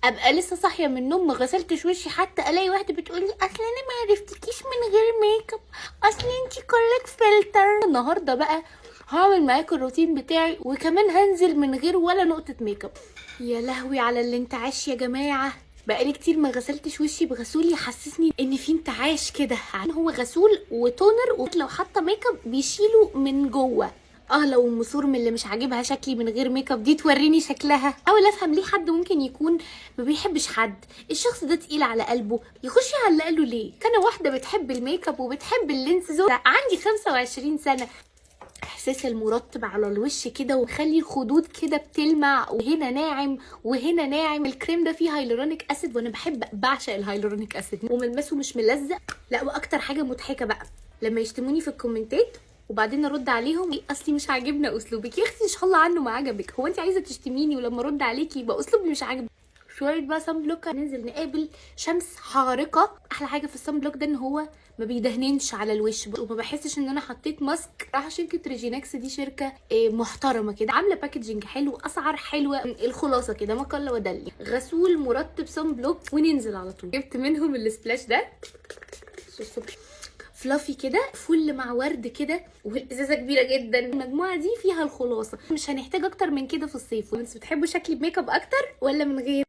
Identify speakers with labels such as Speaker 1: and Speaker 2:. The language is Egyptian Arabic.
Speaker 1: ابقى لسه صاحية من النوم، ما غسلتش وشي حتى، الاقي واحدة بتقولي اصل انا ما عرفتكيش من غير ميك اب، اصل انتي كلك فلتر. النهارده بقى هعمل معاكم الروتين بتاعي، وكمان هنزل من غير ولا نقطة ميك اب. يا لهوي على الانتعاش يا جماعة، بقالي كتير ما غسلتش وشي بغسول يحسسني ان في انتعاش كده. هو غسول و toner، ولو حاطه ميك اب بيشيله من جوه. لو ام صورم اللي مش عاجبها شكلي من غير ميك اب دي توريني شكلها. احاول افهم ليه حد ممكن يكون ما بيحبش حد، الشخص ده تقيل على قلبه يخش يعلق له ليه؟ انا واحدة بتحب الميك اب وبتحب ال lenses، عندي 25 سنة. احساس المرطب على الوش كده وخلي الخدود كده بتلمع، وهنا ناعم وهنا ناعم. الكريم ده فيه hyaluronic acid، وانا بحب بعشق ال hyaluronic acid، وملمسه مش ملزق. لا واكتر حاجة مضحكة بقى لما يشتموني في الكومنتات وبعدين ارد عليهم ايه اصلي مش عاجبنا اسلوبك. يا اختي ان شاء الله عنه ما عجبك، هو انت عايزه تشتميني ولما ارد عليكي يبقى اسلوبي مش عاجبك؟ شوية بقى sun block، ننزل نقابل شمس حارقه. احلى حاجة في ال sun block ده ان هو ما بيدهننش على الوش، وما بحسش ان انا حطيت ماسك. راح شركة ريجينكس دي شركة محترمه كده، عامله packaging حلو، اسعار حلوة. الخلاصة كده ما قل ودل، غسول مرطب sun block وننزل على طول. جبت منهم ال splash ده الصبح، fluffy كده، فل مع ورد كده، والازازه كبيرة جدا. المجموعة دي فيها الخلاصة، مش هنحتاج اكتر من كده في الصيف. انتوا بتحبوا شكلي بميك اب اكتر ولا من غير؟